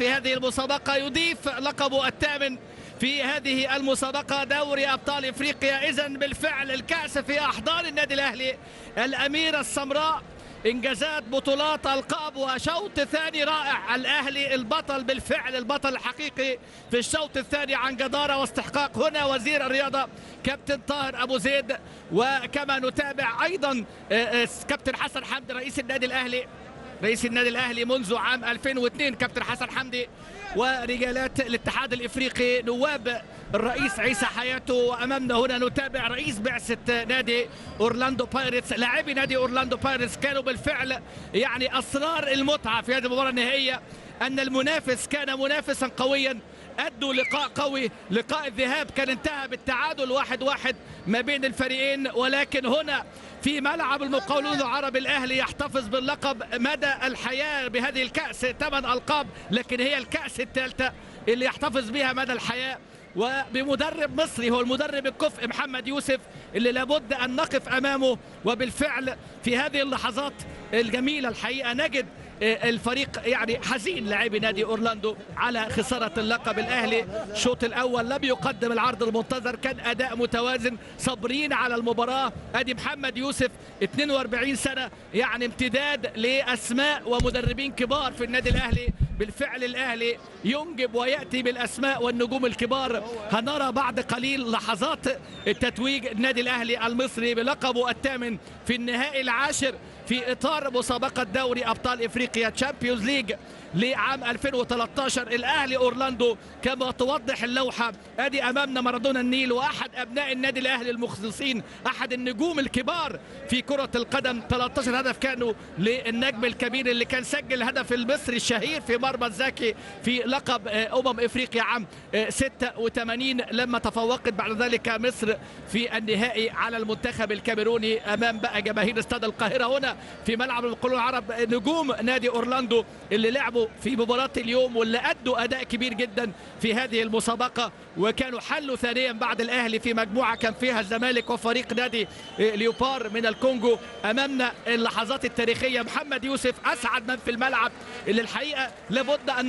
في هذه المسابقة، يضيف لقبه الثامن في هذه المسابقة دوري أبطال إفريقيا. إذا بالفعل الكأس في أحضان النادي الأهلي، الأميرة السمراء، إنجازات، بطولات، ألقاب، وشوط ثاني رائع. الأهلي البطل بالفعل، البطل الحقيقي في الشوط الثاني عن جدارة واستحقاق. هنا وزير الرياضة كابتن طاهر أبو زيد، وكما نتابع أيضا كابتن حسن حمدي رئيس النادي الأهلي، رئيس النادي الأهلي منذ عام 2002 كابتن حسن حمدي، ورجالات الاتحاد الإفريقي نواب الرئيس عيسى حياته. وأمامنا هنا نتابع رئيس بعثة نادي أورلاندو بايرتس. لاعبي نادي أورلاندو بايرتس كانوا بالفعل يعني أسرار المتعة في هذه المباراة النهائية، أن المنافس كان منافسا قويا، أدوا لقاء قوي. لقاء الذهاب كان انتهى بالتعادل 1-1 ما بين الفريقين، ولكن هنا في ملعب المقاولون العرب الأهلي يحتفظ باللقب مدى الحياة بهذه الكأس. 8 ألقاب، لكن هي الكأس الثالثة اللي يحتفظ بها مدى الحياة، وبمدرب مصري هو المدرب الكفء محمد يوسف اللي لابد أن نقف أمامه. وبالفعل في هذه اللحظات الجميلة الحقيقة نجد الفريق يعني حزين، لاعبي نادي أورلاندو على خسارة اللقب. الأهلي الشوط الأول لم يقدم العرض المنتظر، كان أداء متوازن، صابرين على المباراة. أدي محمد يوسف 42 سنة، يعني امتداد لأسماء ومدربين كبار في النادي الأهلي. بالفعل الأهلي ينجب ويأتي بالأسماء والنجوم الكبار. هنرى بعد قليل لحظات التتويج النادي الأهلي المصري بلقبه الثامن في النهائي العاشر في إطار مسابقة دوري أبطال إفريقيا Champions League لعام 2013. الأهلي أورلاندو كما توضح اللوحة. أدي أمامنا مارادونا النيل، وأحد أبناء النادي الأهلي المخلصين، أحد النجوم الكبار في كرة القدم. 13 هدف كانوا للنجم الكبير اللي كان سجل هدف المصري الشهير في مرمى الزاكي في لقب أمم إفريقيا عام 86، لما تفوقت بعد ذلك مصر في النهائي على المنتخب الكاميروني أمام بقى جماهير استاد القاهرة. هنا في ملعب المقاولون العرب نجوم نادي أورلاندو اللي لعبوا في مباراة اليوم واللي أدوا أداء كبير جدا في هذه المسابقة، وكانوا حلوا ثانيا بعد الأهلي في مجموعة كان فيها الزمالك وفريق نادي ليوبار من الكونغو. أمامنا اللحظات التاريخية، محمد يوسف أسعد من في الملعب، اللي الحقيقة لابد أن